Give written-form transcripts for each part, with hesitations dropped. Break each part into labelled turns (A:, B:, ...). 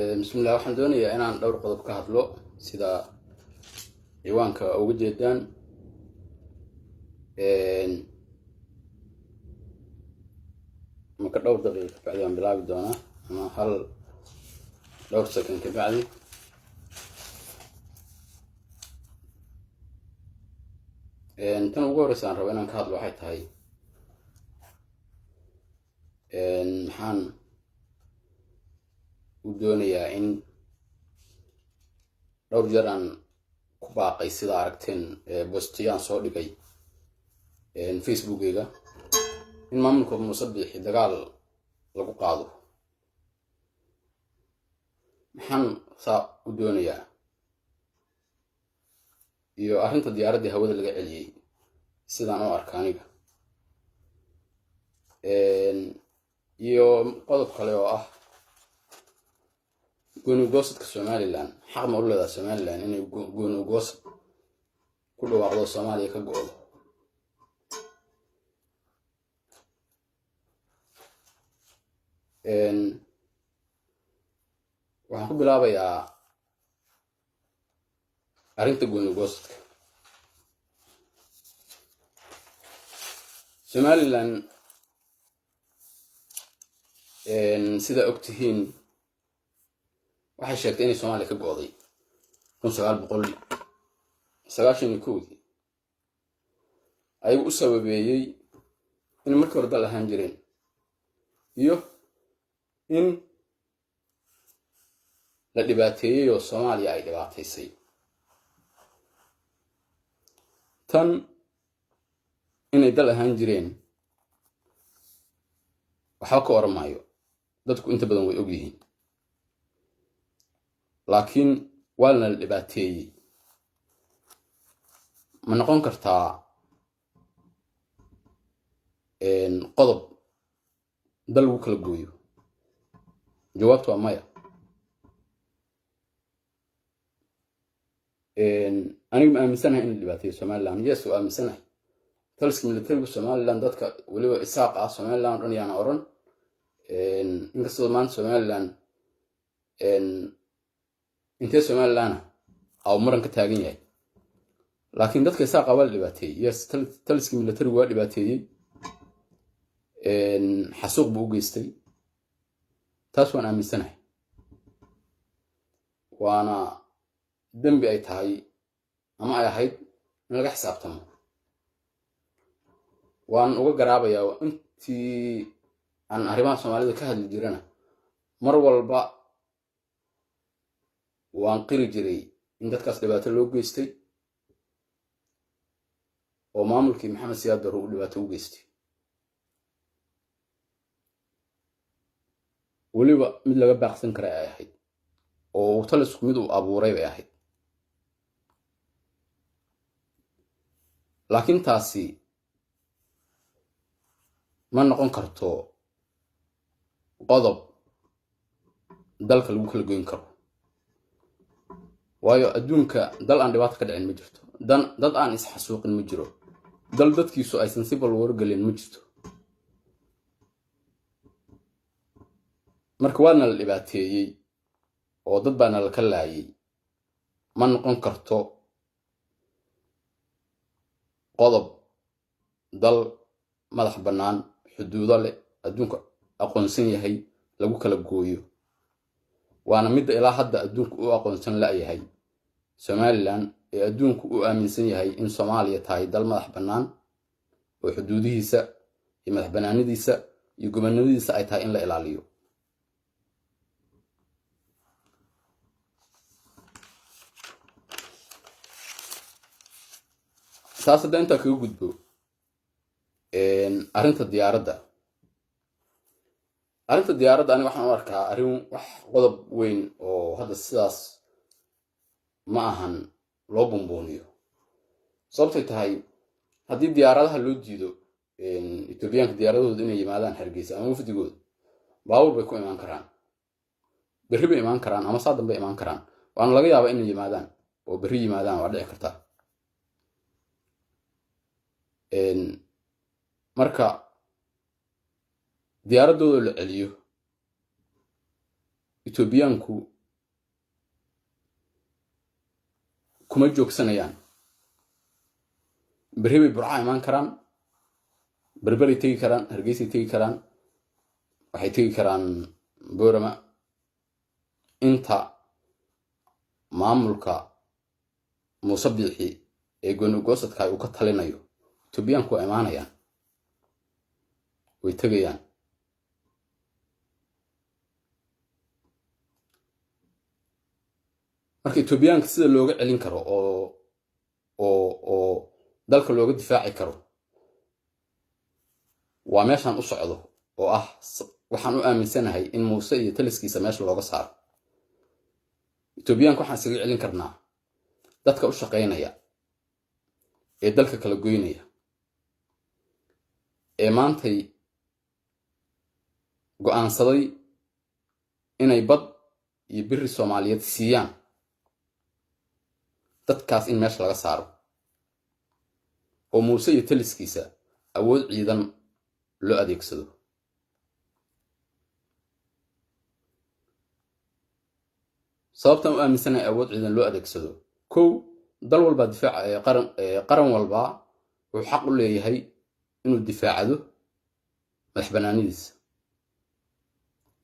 A: Bismillah, waxaan doonayaa inaan dhowr qodob ka hadlo sida ciwaanka uga jeedaan. Marka dhowr daqiiqa kabacdi waan bilaabi doonaa, ama hal dhowr second kabacdi. Tan ugu horeysa aan rabo inaan ka hadlo waxay tahay, maxaan u doonayaa in dhowr jeer aan ku baaqay, sida aragteen bostiyaan soo dhigay Facebookeyga, in maamulka Muuse Biixi dagaal lagu qaado? Maxaan saa u doonayaa? Iyo arrinta diyaaraddii hawada laga celiyey sidaan u arka aniga, iyo qodob kale oo ah gooni ugoosadka Somaliland. Xaq ma u leedaha Somaliland inay gooni ugoosad ku dhawaaqdo, Soomaaliya ka go'do? Waxaan ku bilaabayaa arrinta gooni ugoosadka Somaliland. Sidaa og tihiin, waxay sheegtay inay Soomaaliya ka go'day 1991-dii, ayagu u sababeeyey in markii hore dal ahaan jireen iyo in la dhibaateeyey oo Soomaaliya ay dhibaataysay. Tan inay dal ahaan jireen waxba ka oran maayo, dadku inta badan way og yihiin, laakiin waana la dhibaateeyey ma noqon kartaa qodob dal lagu kala gooyo? Jawaabtu waa maya. Aniga ma aaminsanahay in la dhibaateeyo Somaliland? Yes, waa aaminsanahay. Taliska militariga Somaliland, dadka weliba Isaaq ah Somaliland o dhan yaana oran, inkastoo maanta Somaliland intee Somaliland ah uu muran ka taagan yahay, laakiin dadka Isaaqa waa la dhibaateeyey. Yes, taliska militarigu waa dhibaateeyey, xasuuq buu u geystay. Taas waan aaminsanahay, waana dembi ay tahay ama ay ahayd in laga xisaabtamo. Waan uga garaabayaa. Intii aan arrimaha Soomaalida ka hadli jirana, mar walba waan qiri jiray in dadkaas dhibaato loo geystay oo maamulkii Maxamed Siyaad Barre uu dhibaato u geystay, weliba mid laga baaqsan kara ay ahayd oo uu talisku mid uu abuuray bay ahayd. Laakiin taasi ma noqon karto qodob dalka lagu kala goyn karo, waayo adduunka dal aan dhibaato ka dhicin ma jirto, dan dad aan isxasuuqin ma jiro, dal dadkiisu aysan civil war gelin ma jirto. Marka waana la dhibaateeyey oo dad baana laka laayay ma noqon karto qodob dal madax bannaan, xuduudo leh, adduunka aqoonsan yahay lagu kala gooyo. Waana midda ilaa hadda adduunku u aqoonsan la'yahay Somaliland, ee adduunku u aaminsan yahay in Soomaaliya tahay dal madax bannaan oo xuduudihiisa iyo madax bannaanidiisa iyo gobonnimadiisa ay tahay in la ilaaliyo. Taas hadda intaa kaga gudbo. Arrinta diyaaradda, arrinta diyaaradda aniga waxaan u arkaa arrin wax qodob weyn oo hadda sidaas ma ahan loo bumbuuniyo. Sababtay tahay, haddii diyaaradaha loo diido Etoobiyaanka diyaaradahooda inay yimaadaan Hargeysa ama wafdigooda, baabuur bay ku imaan karaan, berri bay imaan karaan ama saa dambe imaan karaan. Waana laga yaabaa inay yimaadaan oo berri yimaadaan, waa dhici kartaa. Marka diyaaradooda la celiyo Etoobiyaanku kuma joogsanayaan. Berri bay Burca imaan karaan, Berberay tegi karaan, Hargeysay tegi karaan, waxay tegi karaan Boorama. Inta maamulka Muuse Biixi ee gooni-goosadka uu ka talinayo, Etoobiyaanku waa imaanayaan, way tegayaan. Marka Etoobiyaanka sida looga celin karo oo dalka looga difaaci karo waa meeshaan u socdo, oo ah waxaan u aaminsanahay in Muuse iyo taliskiisa meesha looga saaro. Etoobiyaanka waxaan isaga celin karnaa dadka u shaqaynaya ee dalka kala goynaya ee maantay go'aansaday inay bad iyo biri Soomaaliyeed siiyaan, dadkaas in meesha laga saaro oo Muuse iyo taliskiisa awood ciidan loo adeegsado. Sababtaan u aaminsanahay awood ciidan loo adeegsado: kow, dal walbaa difaac qaran, qaran walbaa wuxuu xaq u leeyahay inuu difaacdo madax banaanidiisa,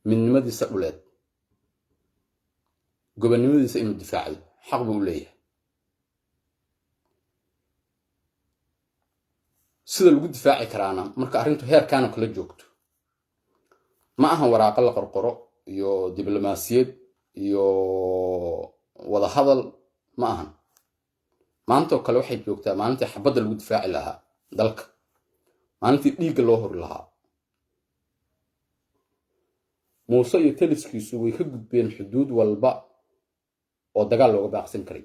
A: midnimadiisa dhuleed, gobonnimadiisa inuu difaacdo xaq buu u leeyahay. Sida lagu difaaci karaana marka arrintu heerkaana kala joogto ma ahan waraaqo la qorqoro iyo diblomaasiyad iyo wada hadal, ma ahan. Maantoo kale waxay joogtaa maalintii xabadda lagu difaaci lahaa dalka, maalintii dhiigga loo hori lahaa. Muuse iyo taliskiisu way ka gudbeen xuduud walba oo dagaal looga baaqsan karay.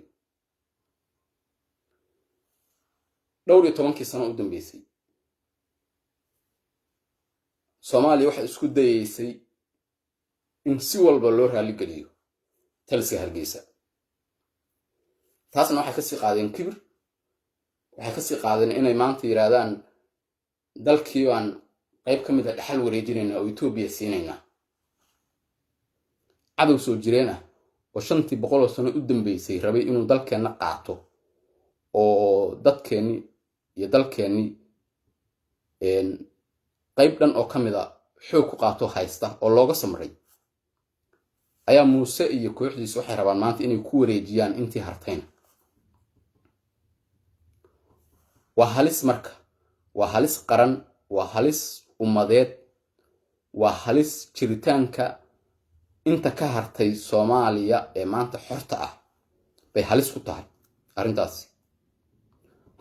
A: Dhowr iyo tobankii sano u dambeysay Soomaaliya waxay isku dayeysay in si walba loo raaligeliyo taliska Hargeysa. Taasna waxay kasii qaadeen kibir, waxay kasii qaadeen inay maanta yidhaahdaan dalkii baan qayb ka mid a dhexal wareejinaynaa oo Etoobiya siinaynaa, cadow soo jireen ah oo 500 sano u dambeysay rabay inuu dalkeenna qaato oo dadkeenni iyo dalkeenni qayb dhan oo ka mid a xoog ku qaato haysta oo looga samray. Ayaa Muuse iyo kooxdiisa waxay rabaan maanta inay ku wareejiyaan intii hartayna. Waa halis marka, waa halis qaran, waa halis ummadeed, waa halis jiritaanka inta ka hartay Soomaaliya ee maanta xorta ah bay halis ku tahay arrintaasi.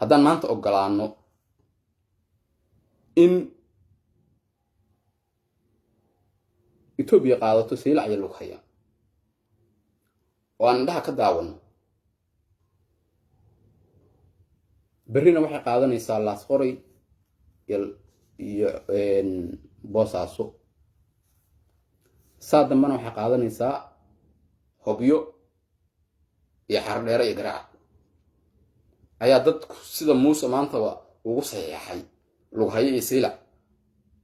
A: Haddaan maanta ogolaano in Etoobiya qaadato Saylac iyo Lughaya oo aan indhaha ka daawano, berrina waxay qaadanaysaa Laasqoray iyo Boosaaso, saa dambena waxay qaadanaysaa Hobyo iyo Xardheere iyo Garaaca. Ayaa dadku sida Muuse maantaba ugu saxiixay Lughayo iyo Saylac,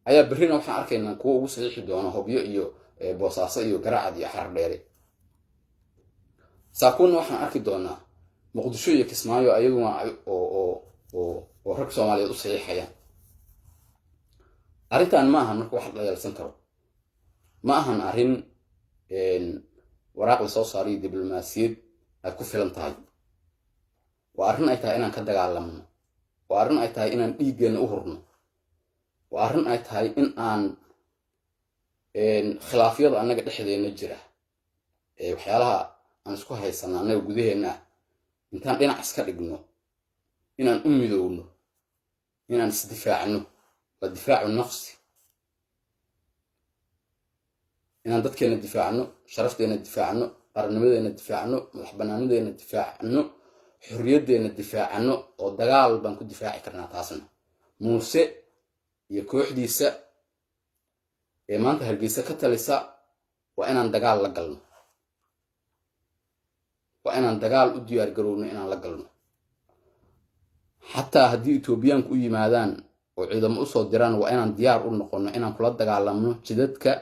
A: ayaa berrina waxaan arkaynaa kuwo ugu saxiixi doona Hobyo iyo Boosaaso iyo Garaacad iyo Xardheere. Saakuunna waxaan arki doonaa Muqdisho iyo Kismaayo ayaguna oo rag Soomaaliyeed u saxiixayaan. Arrintan ma ahan marka wax la dhayalsan karo, ma ahan arrin waraaq lasoo saarayo diblomaasiyad ay ku filan tahay. Waa arrin ay tahay inaan ka dagaalamno, waa arrin ay tahay inaan dhiiggeenna u hurno, waa arrin ay tahay in aan khilaafyada annaga dhexdeenna jira ee waxyaalaha aan isku haysana annaga gudaheenna ah intaan dhinac iska dhigno inaan u midowno, inaan isdifaacno. Waa difaacu nafsi, inaan dadkeenna difaacno, sharafteenna difaacno, qarannimadeenna difaacno, madax banaanideenna difaacno, xorriyaddeenna difaacno, oo dagaal baan ku difaaci karnaa. Taasna Muuse iyo kooxdiisa ee maanta Hargeysa ka talisa waa inaan dagaal la galno, waa inaan dagaal u diyaar garowno inaan la galno. Xataa haddii Etoobiyaanku u yimaadaan oo ciidamo usoo diraan, waa inaan diyaar u noqono inaan kula dagaalamno jidadka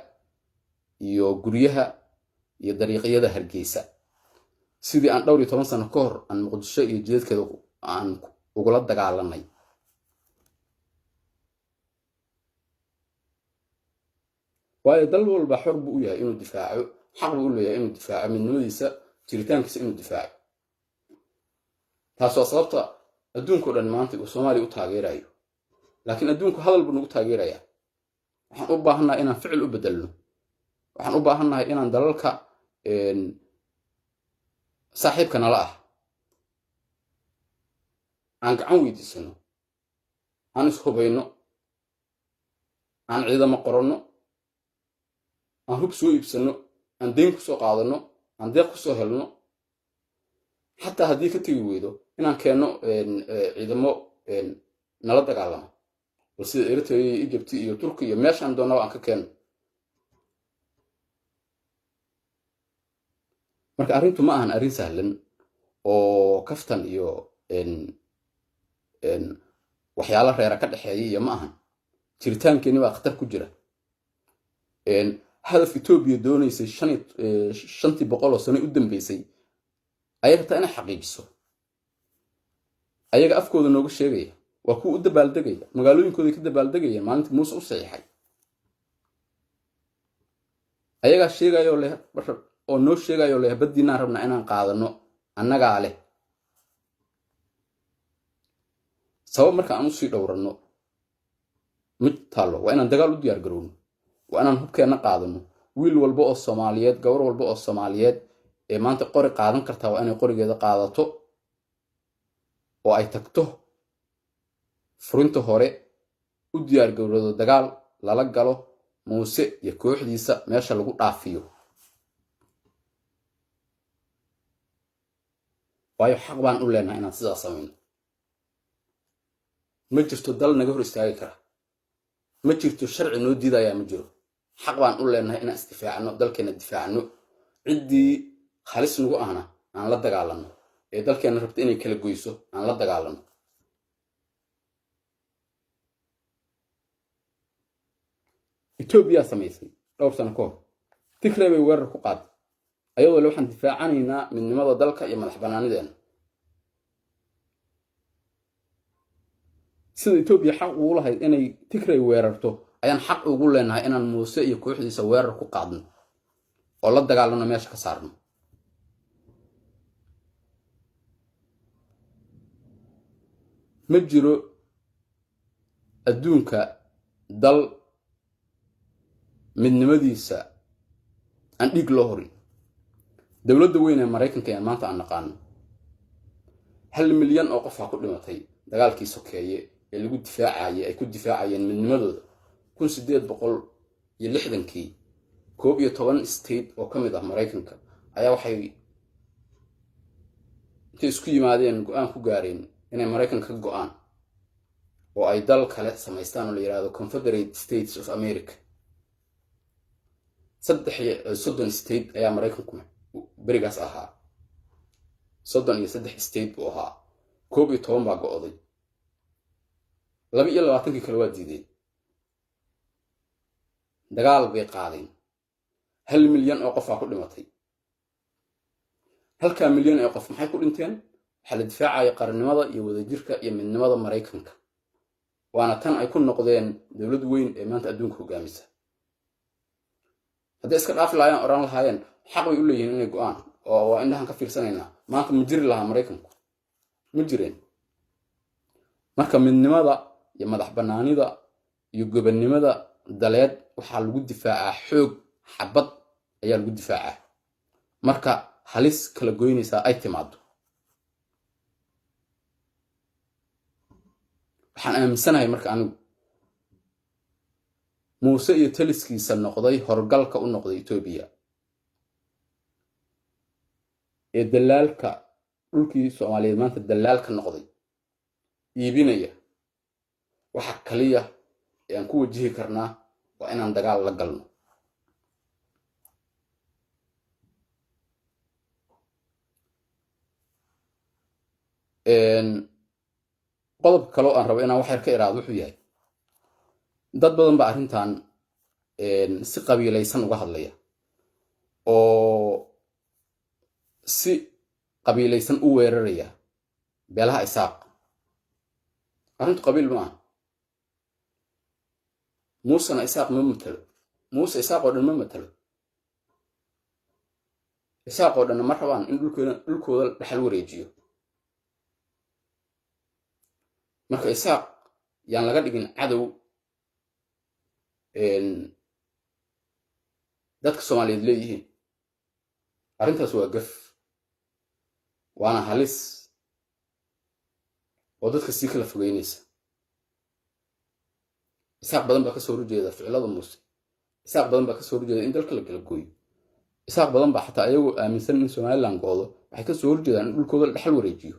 A: iyo guryaha Iyo dariiqyada Hargeysa, sidii aan dhowr iyo toban sano ka hor aan Muqdisho iyo jidadkeeda aan ugula dagaalanay. Waayo, dal walba xor buu u yahay inuu difaaco, xaq buu u leeyahay inuu difaaco midnimadiisa, jiritaankiisa inuu difaaco. Taas waa sababta adduunka o dhan maanta uu Soomaaliya u taageerayo. Laakiin adduunku hadal buu nagu taageerayaa. Waxaan u baahannahay inaan ficil u bedelno. Waxaan u baahannahay inaan dalalka saaxiibka nala ah aan gacan weydiisano, aan ishubayno, aan ciidamo qoranno, aan hub soo iibsano, aan deyn ku soo qaadano, aan deeq ku soo helno. Xataa haddii ka tegi weydo, inaan keenno ciidamo nala dagaalamo, bal sida Eritrea iyo Egypt iyo Turki iyo meeshaan doonaba aan ka keenno. Marka arrintu ma ahan arrin sahlan oo kaftan iyo waxyaalo reera ka dhexeeya iyo ma ahan. Jiritaankeenni baa khatar ku jira. Hadaf Etoobiya doonaysay 500 oo sano u dambeysay ayay rabtaa inay xaqiijiso. Ayaga afkooda nooga sheegaya, waa kuwa u dabaaldegaya, magaalooyinkooday ka dabaaldegayeen maalintii Muuse u saxiixay. Ayagaa sheegayoo leh oo noo sheegayoo leh, baddiinaan rabnaa inaan qaadano, annagaa leh. Sabab marka aan usii dhowranno mid taallo, waa inaan dagaal u diyaar garowno, waa inaan hubkeenna qaadano. Wiil walba oo Soomaaliyeed, gabar walba oo Soomaaliyeed ee maanta qori qaadan kartaa, waa inay qorigeeda qaadato oo ay tagto furinta hore, u diyaar garowdo dagaal lala galo Muuse iyo kooxdiisa, meesha lagu dhaafiyo. Waayo, xaq baan u leenahay inaan sidaas samayno. Ma jirto dal naga hor istaagi kara, ma jirto sharci noo diidayaa, ma jiro. Xaq baan u leenahay inaan isdifaacno, dalkeenna difaacno, ciddii halis nagu ahna aan la dagaalanno, ee dalkeenna rabta inay kala goyso aan la dagaalanno. Etoobiyaa samaysay dhowr sano ka hor, Tigray bay weerar ku qaaday, ayadoo le waxaan difaacanaynaa midnimada dalka iyo madax banaanideena. Sida Etoobiya xaq ugu lahayd inay Tigray weerarto, ayaan xaq ugu leenahay inaan Muuse iyo kooxdiisa weerar ku qaadno oo la dagaalano, meesha ka saarno. Ma jiro adduunka dal midnimadiisa aan dhiig loo horin. Dowladda weyn ee Maraykanka ee maanta aan naqaano, 1 milyan oo qofaa ku dhimatay dagaalkii sokeeye ee lagu difaacayay, ay ku difaacayeen midnimadooda. 1860-kii, 11 state oo ka mid ah Maraykanka ayaa waxay intay isku yimaadeen go-aan ku gaareen inay Maraykanka ka go-aan oo ay dal kale samaystaan oo la yidhahdo Confederate States of America. 33 state ayaa Maraykanku berigaas ahaa, 33 state buu ahaa. 11 baa go'day, 22-kii kale waa diideen, dagaal bay qaadeen. 1 milyan oo qofaa ku dhimatay. Halkaa milyan ee qof maxay ku dhinteen? Waxaa la difaacaya qarannimada iyo wadajirka iyo midnimada Maraykanka, waana tan ay ku noqdeen dowlad weyn ee maanta adduunka hogaamisa. Hadday iska dhaafi lahaayeen, odhan lahaayeen xaq bay u leeyihiin inay go-aan oo waa indhahan ka fiirsanaynaa, maanta ma jiri lahaa Maraykanku? Ma jireen. Marka midnimada iyo madax bannaanida iyo gobannimada daleed waxaa lagu difaacaa xoog, xabad ayaa lagu difaacaa marka halis kala goynaysaa ay timaado. Waxaan aaminsanahay marka anigu, Muuse iyo taliskiisa noqday horgalka u noqday Etoobiya ee dalaalka dhulkii Soomaaliyeed maanta dalaalka noqday iibinaya, waxa kaliya ee aan ku wajihi karnaa waa inaan dagaal la galno. Qodobka kaleo aan rabo inaan wax yar ka iraado wuxuu yahay, dad badan baa arrintan si qabiilaysan uga hadlaya. Oo si qabiilaysan u weeraraya beelaha Isaaq. Arrintu qabiil ma aha. Muusena Isaaq ma matalo. Muuse Isaaq oo dhan ma matalo. Isaaq oo dhanna ma rabaan in dhulkooda dhexal wareejiyo. Marka Isaaq yaan laga dhigin cadow dadka Soomaaliyeed leeyihiin. Arrintaas waa gaf, waana halis oo dadka sii kala fogeynaysa. Isaaq badan baa kasoo horjeeda ficilada Muuse. Isaaq badan baa kasoo horjeeda in dalka la kala gooyo. Isaaq badan baa xataa ayagoo aaminsan in Somaliland goodo waxay kasoo horjeedaan in dhulkooda la dhexal wareejiyo.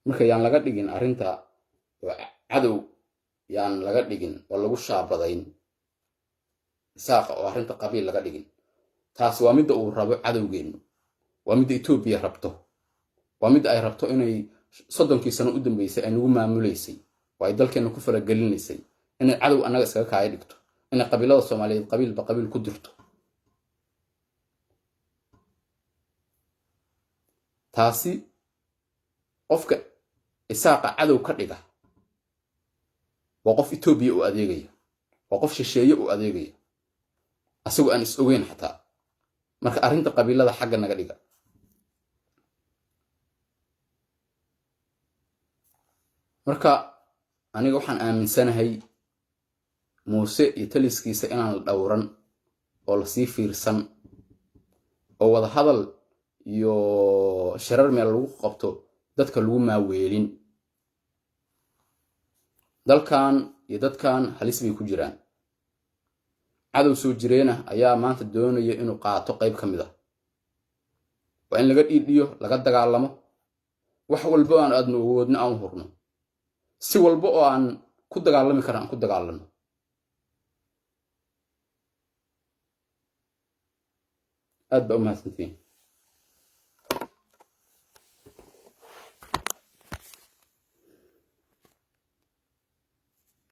A: Marka yaan laga dhigin arrinta oo cadow yaan laga dhigin oo lagu shaabadayn Isaaqa oo arrinta qabiil laga dhigin. Taas waa midda uu rabo cadowgeennu, waa midda Etoobiya rabto, waa midda ay rabto inay 30kii sano u dambeysay ay nagu maamulaysay oo ay dalkeenna ku faragelinaysay, inay cadow annaga iskaga kaaya dhigto, inay qabiilada Soomaaliyeed qabiilba qabiil ku dirto. Taasi qofka Isaaqa cadow ka dhiga waa qof Etoobiya u adeegaya, waa qof shisheeye u adeegaya asagoo aan is ogeyn xataa. Marka arrinta qabiilada xagga naga dhiga. Marka aniga waxaan aaminsanahay Muuse iyo taliskiisa inaan la dhowran oo lasii fiirsan oo wada hadal iyo shirar meel lagu qabto dadka lagu maaweelin. Dalkan iyo dadkan halis bay ku jiraan. Cadow soo jireenah ayaa maanta doonaya inuu qaato qayb ka mid ah. Waa in laga dhiidhiyo, laga dagaalamo, wax walba aan aadnu awoodno aan hurno, si walba oo aan ku dagaalami karna aan ku dagaalano. Aad baa u mahadsantihiin.